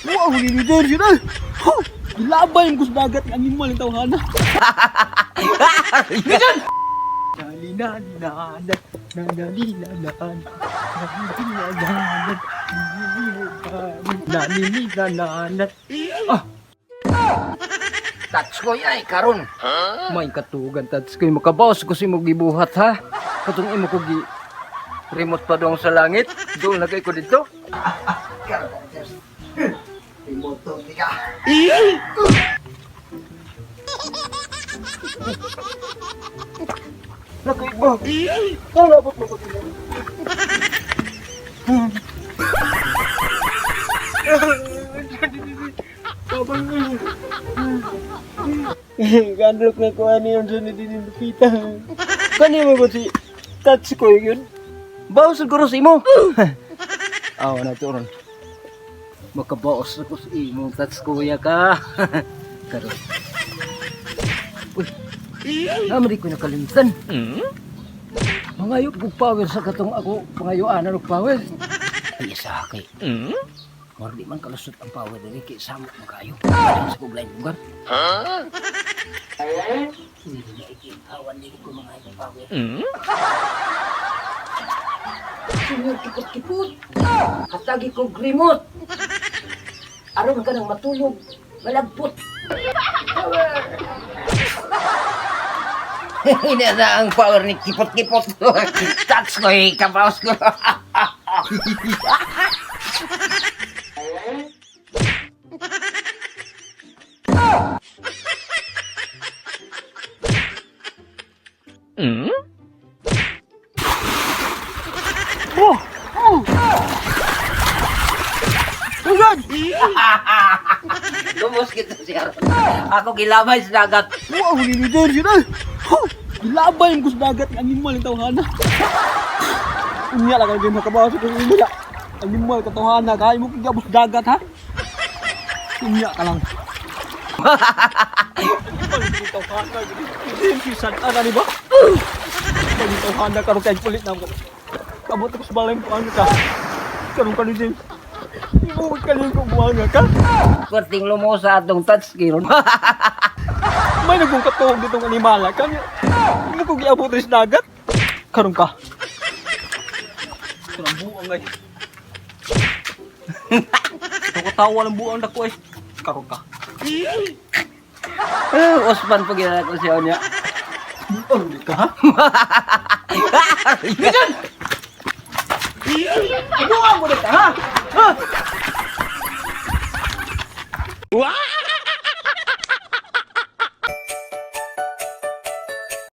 Wow, leader yun ay. Huh! Gilabay mo sa dagat ng animal ng tawhana. Lina lina na na na lina na na lina na na na na na ah. Touch ko ay karon. May katugan tats koy makabaos ko si mo gibuhat ha. Katong imo ko gi remote pa dong sa langit. Doon lagay ko dito. Remote ni ka. Lagay ba? Wala ba ko dito? Gandalf na ko ani yung sa nidinipita. Kani mo ba si touch ko yun? Baos siguro sa imo. Aw na to ron. Makabaos ako sa imo touch kuya ka. Karon. Uy. Namari ko nakalimtan. Mangayo kog power sa katong ako pangayuan og power. Ay isa kay. Mor di man kalusot ang power diri kay samok man kayo. Sa kog lain lugar. Hindi na dili ko mga power. Senyor kipot-kipot. Hatagi kog remote. Aron ka nang matulog, malagpot. Ina na ang power ni kipot-kipot. Touch ko eh, kapaos ko. Oh! Oh! Ugad! Lumos kita siya. Ako gilabay sa dagat. Wow, leader yun ay. Huh! Gilabay mo sa dagat ng animal ng tawhana. Unya lang kayo makabawas ko imo na. Animal ka tawhana, kaya mo kigabos dagat ha. Unya ka lang. Animal ng tawhana. Hindi si San Ana ni ba? Animal ng tawhana karon kay pulit na ko. Kabot ko sa balay mo ano ka. Karon ka ni James. Imo kalim ko buhanga ka. Perting lumos sa atong touch skill. May nagong katuog ditong animala. Kanya, hindi ko giabot rin sa dagat. Karon ka. Ito ang buang ay. Ito katawa ng buang dako ay. Karon ka. Osman pag ko siya niya. Buang di ka ha? Bijan! Buang mo di ka ha? Ha?